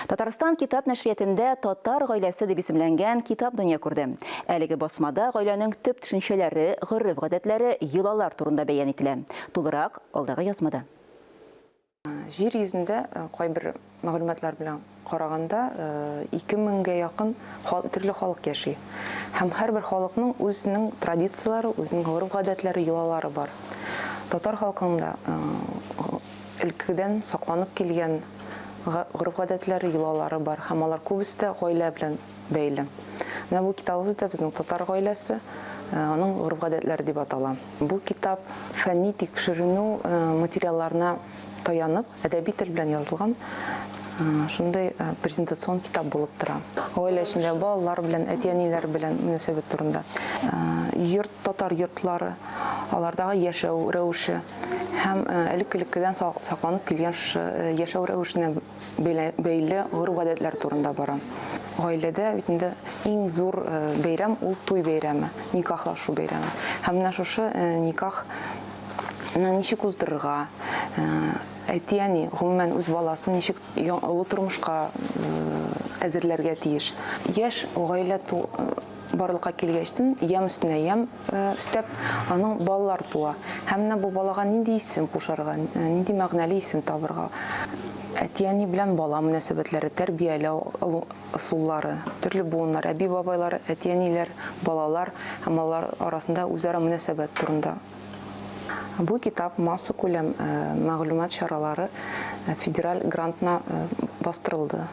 Татарстан китап нәшриятендә Татар гаиләсе дип исемләнгән китап дөнья күрде. Әлеге басмада гаиләнең төп төшенчәләре, гореф-гадәтләре, йолалар турында бәян ителә. Тулырак, алдагы язмада. Җир йөзендә кайбер мәгълүматлар белән караганда, 2000 гә якын төрле халык яши. Һәм һәрбер халыкның үзенең традицияләре, үзенең гореф-гадәтләре, йолалары бар. Татар халкының да элеккедән сакланып килгән гореф-гадәтләре, йолалары бар һәм алар күбесе дә гаилә белән бәйле. Менә бу китабыбыз да безнең Татар гаиләсе, аның гореф-гадәтләре дип атала. Бу китап фәнни тикшеренү материалларына таянып, әдәби тел белән язылган шундый презентацион китап булып тора. Гаилә эчендә балалар белән, әти-әниләр белән мөнәсәбәт турында. Йорт, татар йортлары, алардагы яшәү рәвеше һәм элек-элеккедән сакланып килгән шушы яшәү рәвешенә бәйле гореф-гадәтләр турында бара. Гаиләдә бит инде иң зур бәйрәм ул туй бәйрәме, никахлашу бәйрәме. Һәм менә шушы никахны ничек уздырырга, әти-әни гомумән үз баласын ничек олы тормышка әзерләргә тиеш. Яшь гаилә барлыкка килгәчтен, ямь өстенә ямь өстәп, аның балалар туа. Һәм менә бу балага нинди исем кушарга, нинди мәгънәле исем табырга. Әти-әни белән бала мөнәсәбәтләре, тәрбияләү ысуллары, төрле буыннар, әби-бабайлар, әти-әниләр, балалар һәм алар арасында үзара мөнәсәбәт турында. Бу китап массакүләм мәгълүмат чаралары федераль грантына бастырылды.